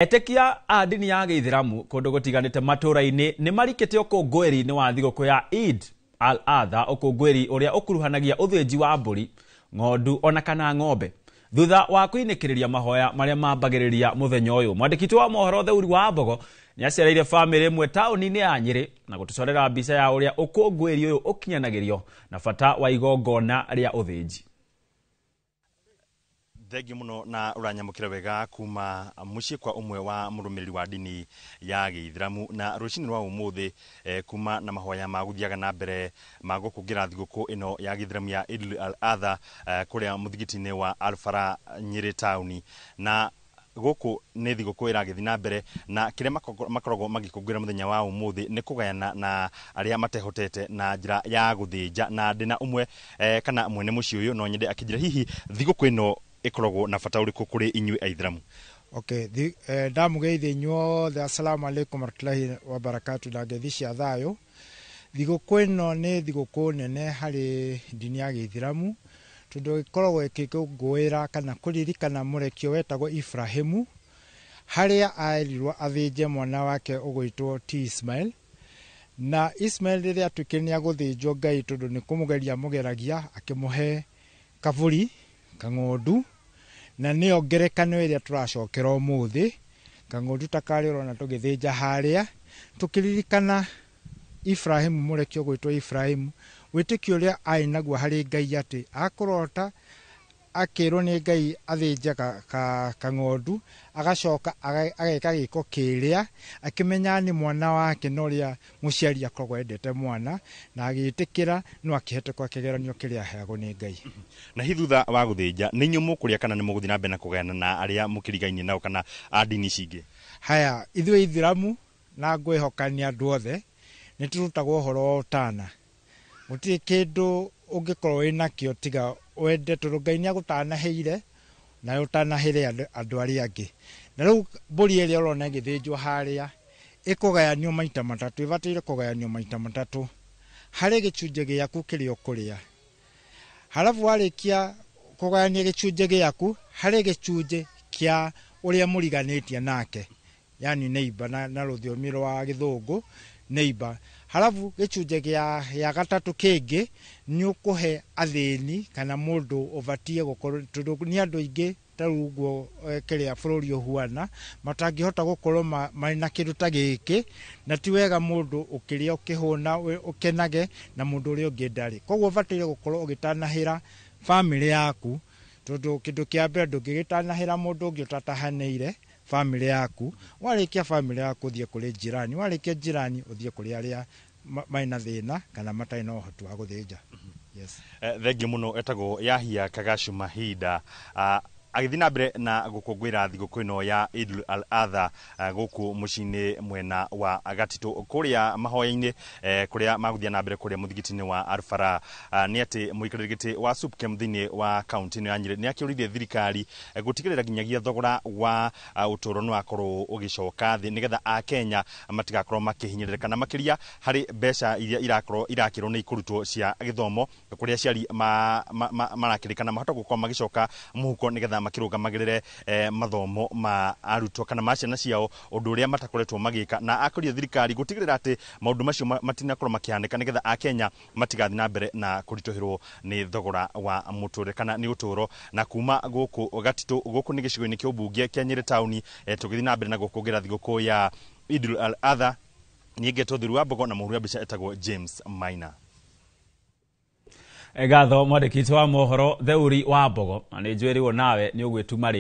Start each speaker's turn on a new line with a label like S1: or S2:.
S1: Etĩkia a ndini ya gĩithĩramu kũndũ gũtiganĩte matũũra-inĩ nĩ marikĩte ũkũngũĩri-inĩ wa thigũkũ ya Eid al-Adha, ũkũngũĩri ũrĩa ũkuruhanagia ũthĩnji wa mbũri, ng'ondu ona kana ng'ombe. Thutha wa kũinĩkĩrĩria mahoya marĩa mambagĩrĩria mũthenya ũyũ, mwandĩki witũ wa mohoro Theuri wa Mbogo nĩ acereire bamĩrĩ ĩmwe taũni-inĩ ya Nyĩrĩ na gũtũcorera mbica ya ũrĩa ũkũngũĩri ũyũ ũkinyanagĩrio na bata wa igongona rĩa ũthĩnji.
S2: Thengiũ mũno na ũranyamũkĩra wega kuma mũciĩ kwa ũmwe wa mũrũmĩrĩri wa ndini ya gĩithĩramu. Na rũcinĩ rwa ũmũthĩ kuma na mahoya ma gũthiaga na mbere ma gũkũngĩra thigũkũ ĩno ya gĩithĩramu ya Eid al-Adha kũrĩa mũthigiti-inĩ wa Al-Farah Nyĩrĩ taũni. Na gũkũ nĩ thigũkũ ĩragĩthiĩ na mbere, na kĩrĩa makoragwo magĩkũngũĩra mũthenya wa ũmũthĩ nĩ kũgayana na arĩa matehotete na njĩra ya gũthĩnja. Na ndĩna ũmwe kana mwene mũciĩ ũyũ, no nyende akĩnjĩra hihi thigũkũ ĩno ĩkoragwo na bata ũrĩkũ kũrĩ inyuĩ aithĩramu.
S3: Okay, ndamũgeithia inyuothe, assalamu alaikum warahmatullahi wabarakatu, na ngeithi cia thayũ. Thigũkũ ĩno nĩ thigũkũ nene harĩ ndini ya gĩithĩramu, tondũ ĩkoragwo ĩkĩkũngũĩra kana kũririkana mũrekio wetagwo Ibrahimu, harĩa aerirwo athĩnje mwana wake ũgwĩtwo ti Ismail. Na Ismail rĩrĩa atuĩkire nĩ agũthĩnjwo, Ngai tondũ nĩ kũmũgeria amũgeragia, akĩmũhe kabũri kang'ondu, na nĩyo ngerekano ĩrĩa tũracokera ũmũthĩ. Kang'ondu ta karĩa ũrona tũgĩthĩnja harĩa, tũkĩririkana Ibrahimu, mũrekio gwĩtwo Ibrahimu, wĩtĩkio ũrĩa arĩ naguo harĩ Ngai, atĩ akũrota akĩrwo nĩ Ngai athĩnje kang'ondu, agacoka ageka gĩko kĩrĩa akĩmenya nĩ mwana wake, na ũrĩa mũciari akoragwo endete mwana, na agĩtĩkĩra no akĩhetũka kĩgeranio kĩrĩa aheagwo nĩ Ngai.
S2: Na hihi thutha wa gũthĩnja nĩ inyuĩ mũkũrĩa kana nĩ mũgũthiĩ na mbere na kũgayana na arĩa mũkĩrigainie nao kana a ndini ici ingĩ?
S3: Haya, ithuĩ ithiramu na ngwĩhoka nĩ andũ othe nĩ tũrutagwo ũhoro wa ũtana. Gũtirĩ kĩndũ ũngĩkorwo wĩ nakĩo tiga wende, tondũ Ngai nĩ agũtanahĩire nawe ũtanahĩre andũ arĩa angĩ. Na rĩu mbũri ĩrĩa ũrona ĩgĩthĩnjwo harĩa ĩkũgayanio maita matatũ, ĩbataire kũgayanio maita matatũ. Harĩ gĩcunjĩ gĩaku kĩrĩa ũkũrĩa, halafu warĩkia kũgayania gĩcunjĩ gĩaku, harĩ gĩcunjĩ kĩa ũrĩa mũriganĩtie nake, yani neighbor na rũthiomi rwa gĩthũngũ neighbor. Halafu gĩcunjĩ gĩa gatatũ kĩngĩ nĩ ũkũhe athĩni kana mũndũ ũbatiĩ gũkorwo, tondũ nĩ andũ aingĩ ta rĩu ũguo kĩrĩa bũrũri ũhuana matangĩhota gũkorwo marĩ na kĩndũ ta gĩkĩ, na ti wega mũndũ ũkĩrĩa ũkĩhũna ũkenage na mũndũ ũrĩa ũngĩ ndarĩ. Koguo ũbataire gũkorwo ũgĩtanahĩra bamĩrĩ yaku, tondũ kĩndũ kĩa mbere ndũngĩgĩtanahĩra mũndũ ũngĩ ũtatahanĩire bamĩrĩ yaku. Warĩkia bamĩrĩ yaku ũthiĩ kũrĩ jirani, warĩkia jirani ũthiĩ kũrĩ arĩa marĩ na thĩna kana matarĩ na ũhoti wa gũthĩnja. Yes.
S2: Thengiũ mũno. Etagwo Yahia Kagashu Mahinda agĩthiĩ na mbere na gũkũngũĩra thigũkũ ĩno ya Eid al-Adha gũkũ mũciĩ-inĩ mwena wa Gatitũ kũrĩa mahoya-inĩ kũrĩa magũthiĩ na mbere kũrĩa mũthigiti-inĩ wa Al-Farah. Nĩ atĩ mũikarĩri gĩtĩ wa SUPKEM thĩinĩ wa kaunti ĩno ya Nyĩrĩ nĩ akĩũririe thirikari gũtigĩrĩra nginyagia thogora wa ũtũũro nĩ wakorwo ũgĩcoka thĩ, nĩgetha akenya matigakorwo makĩhinyĩrĩrĩka, na makĩria harĩ mbeca iria irakorwo irakĩrwo nĩ ikũrutwo cia gĩthomo, kũrĩa aciari marakĩrĩkana mahota gũkorwo magĩcoka mũhuko nĩgetha makĩrũgamagĩrĩre mathomo ma arutwo kana ma ciana ciao, ũndũ ũrĩa matakoretwo magĩka. Na akũria thirikari gũtigĩrĩra atĩ maũndũ macio matinakorwo makĩhanĩka, nĩgetha akenya matigathiĩ na mbere na kũritũhĩrwo nĩ thogora wa mũtũrĩre kana nĩ ũtũũro. Na kuma gũkũ Gatitũ, gũkũ nĩ gĩcigo-inĩ kĩa ũmbunge kĩa Nyĩrĩ taũni, tũgĩthiĩ na mbere na gũkũngĩra thigũkũ ya Eid al-Adha, niĩ ngetwo Thiru wa Mbogo na mũhũri wa mbica etagwo James Maina.
S1: Ngatho mwandĩki witũ wa mohoro Theuri wa Mbogo, na nĩ njũĩ rĩu nawe nĩ ũgwĩtuma.